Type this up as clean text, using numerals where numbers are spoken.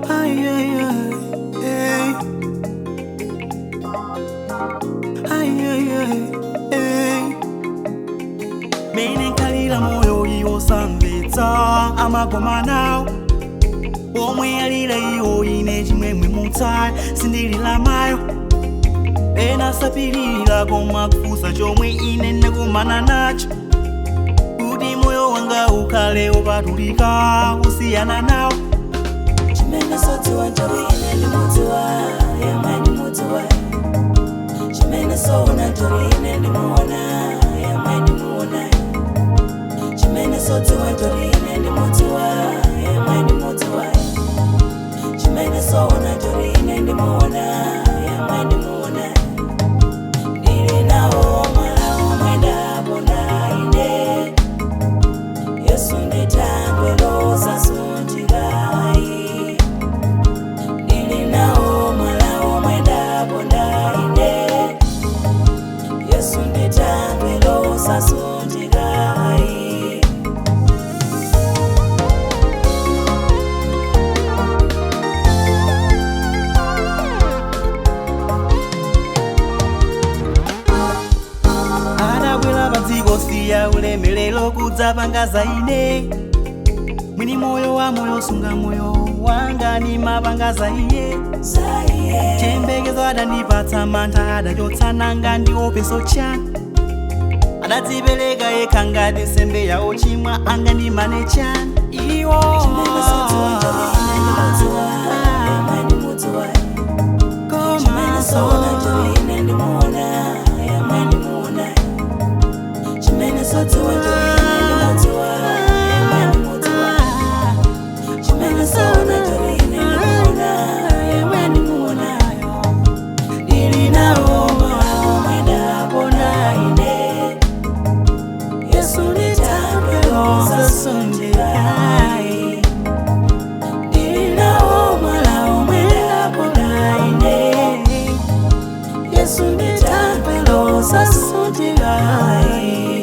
Ay, ay, ay, ay. Ay, ay, ay, ay. Mene nkalira moyo iwo samvetsa amagoma nawo omwe alira iwo ine chimwemwe mutsa sindilira mayo ena sapirira koma kufusa chomwe ine ndakumana nacho kuti moyo wanga ukhale upatulika usiyana nawo. Chimene sodziwa njobe ine ndimudziwa, yemwe ndimudziwa. Chimene soona njobe ine ndimuona, yemwe ndimuona. Chimene sodziwa njobe ine ndimudziwa, yemwe ndimudziwa. Chimene soona njobe ine ndimuona, yemwe ndimuona. Ndili nawo mwala omwe ndabona ine. Yesu nditangwe losasunjikayi. Ndili nawo mwala omwe ndabona ine. Yesu nditangwe losasunjikayi. Adabwera pa dziko siya ulemerero kudzapanga za ine mwini moyo wa moyo sunga moyo wanga ni mapanga za iye. Zaiye. Chembekezo adandipatsa mantha adachotsa nanga ndiopeso chani adadzipereka yekha ngati nsembe ya ochimwa anga ndimane chani iwo. Chimene sodziwa njobe ine ndimudziwa, yemwe ndimudziwa. Chimene soona njobe ine ndimuona, yemwe ndimuona. Chimene sodziwa njobe ine ndimudziwa, yemwe ndimudziwa. Chimene soona njobe ine ndimuona, yemwe ndimuona. Ndili nawo mwala omwe ndabona ine. Yesu nditangwe losasunjikayi. Ndili nawo mwala omwe ndabona ine. Yesu nditangwe losasunjikayi.